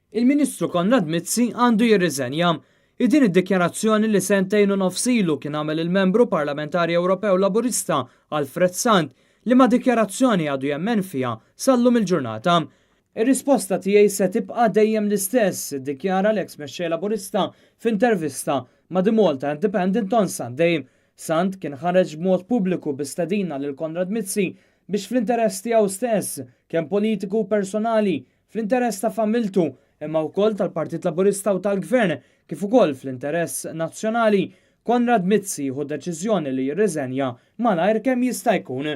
Il-Ministru Konrad Mizzi għandu jirriżenja. Hi din id-dikjarazzjoni li sentejn u nofs ilu kien għamel il-Membru Parlamentari Ewropew Laburista Alfred Sant, liema dikjarazzjoni għadu jemmen fiha sal-lum il-ġurnata. Ir-risposta tiegħi se tibqa' dejjem l-istess, iddikjara l-eks Mexxej Laburista f'intervista ma' The Malta Independent on Sunday. Sant kien ħareġ b'mod pubbliku bi stedina lil Konrad Mizzi biex fl-interess tiegħu stess, kemm politiku u personali, fl-interess ta' familtu, imma wkoll tal-Partit Laburista u tal-Gvern, kif ukoll fl-interess nazzjonali, Konrad Mizzi jieħu deċiżjoni li jirriżenja malajr kemm jista' jkun.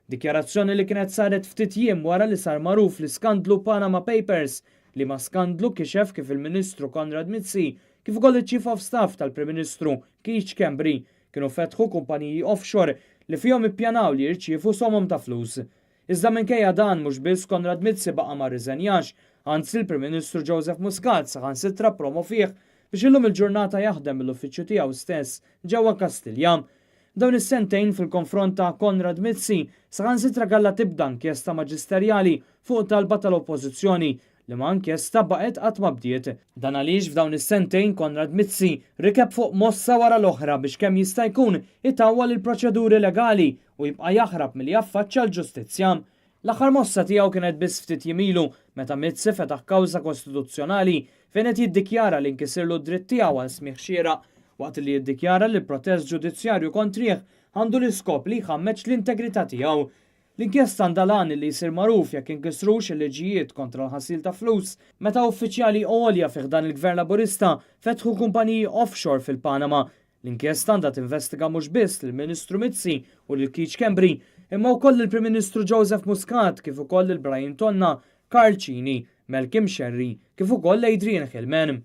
Dikjarazzjoni li kienet saret ftit jiem wara li sar magħruf l-iskandlu Panama Papers, liema skandlu kixef kif il-Ministru Konrad Mizzi kif ukoll iċ-Chief of Staff tal-Prim Ministru Keith Schembri kienu fetħu kumpaniji offshore li fihom ippjanaw li jirċievu somom ta' flus. Iżda minkejja dan mhux biss Konrad Mizzi baqa' ma rriżenjax, anzi l-Prim Ministru Joseph Muscat saħansitra ppromovih biex illum il-ġurnata jaħdem mill-uffiċċju tiegħu stess ġewwa Kastilja. Dawn is-sentejn fil-konfront ta' Konrad Mizzi saħansitra kellha tibda inkjesta maġisterjali fuq talba tal-Oppożizzjoni, liema inkjesta baqgħet qatt ma bdiet. Dan għaliex f'dawn is-sentejn Konrad Mizzi rikeb fuq mossa wara l-oħra biex kemm jista' jkun itawwal il-proċeduri legali u jibqa' jaħrab milli jaffaċċja l-ġustizzja. L-aħħar mossa tiegħu kienet biss ftit jiem ilu meta Mizzi fetaħ kawża kostituzzjonali fejn qed jiddikjara li nkisirlu d-dritt tiegħu għal smigħ xieraq waqt li jiddikjara li l-protest ġudizzjarju kontrih għandu l-iskop li jħammeġ l-integrità tiegħu. L-inkjesta għandha l-għan li jsir magħruf jekk inkisrux il-liġijiet kontra l-ħasil ta' flus meta uffiċjali għolja fi ħdan il-Gvern Laburista fetħu kumpaniji offshore fil-Panama. L-inkjesta għandha tinvestiga mhux biss lill-Ministru Mizzi u lil Keith Schembri, imma wkoll lill-Prim Ministru Joseph Muscat kif ukoll lil Brian Tonna, Karl Cini, Malcolm Scerri kif ukoll Adrian Hillman.